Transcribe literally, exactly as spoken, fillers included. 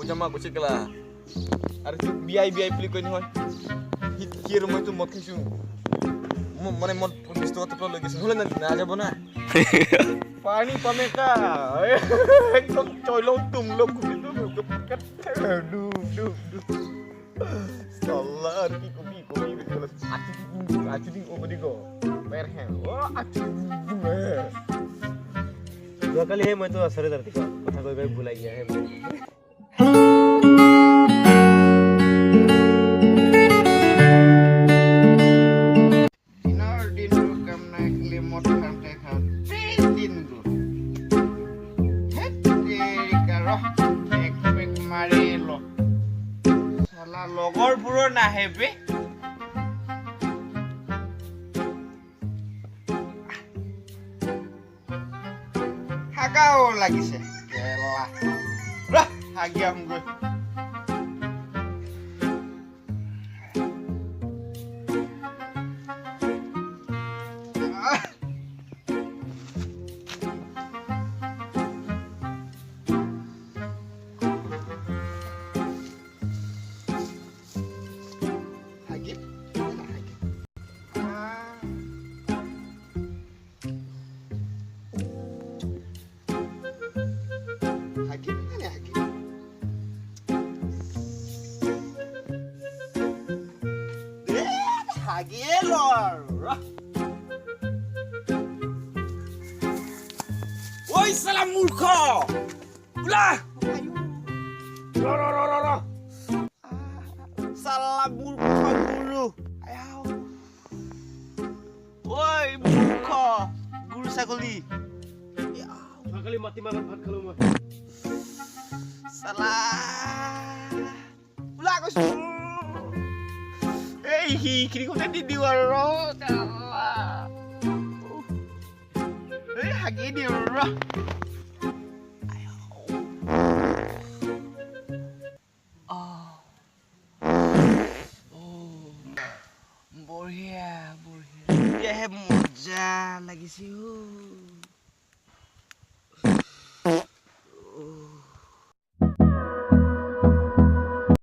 Jama kuchikla. Are tu B I B I pli koin hoi. Hit kir mo tu mot kisu. Mo mane mot pun bistu tu lo kisu. Hole na na aja bona. Pani pameka. Ekdom choilo tumlo kupitu. Du du du. Salah, arki kopi kopi. Achu ding, achu ding, oh, digo. Merhen. Oh, achu ding, eh. Dua kali hai, main tu asal dari tiga. Kotha koi koi bhulai gaya hai. Dinor din kam na kle mot khan te khan. Din go. Het, deri karo. Ek pek mari lo. Sala logor puro na hebe. Hagao lagise. Kela. Rah, hagi ahum goi. Hagi, hagi. Ah. Hagi, mana hagi? Eh, hagi lor. Oi, sala murkho. Ula. Ayu. Ro, ro, ro, ro, ro. Sala murkho guru. Ayaw. Oi, murkho. Guru sagoli. Ya. Dua kali mati makan bhat kalau mah. Sala. Ula ko su. Eh, hi, kiri ko tadi di waro. Sala. Eh, hagi di waro. Ayaw. Oh. Oh. Borhia, borhia. Dia he moja lagisi ho.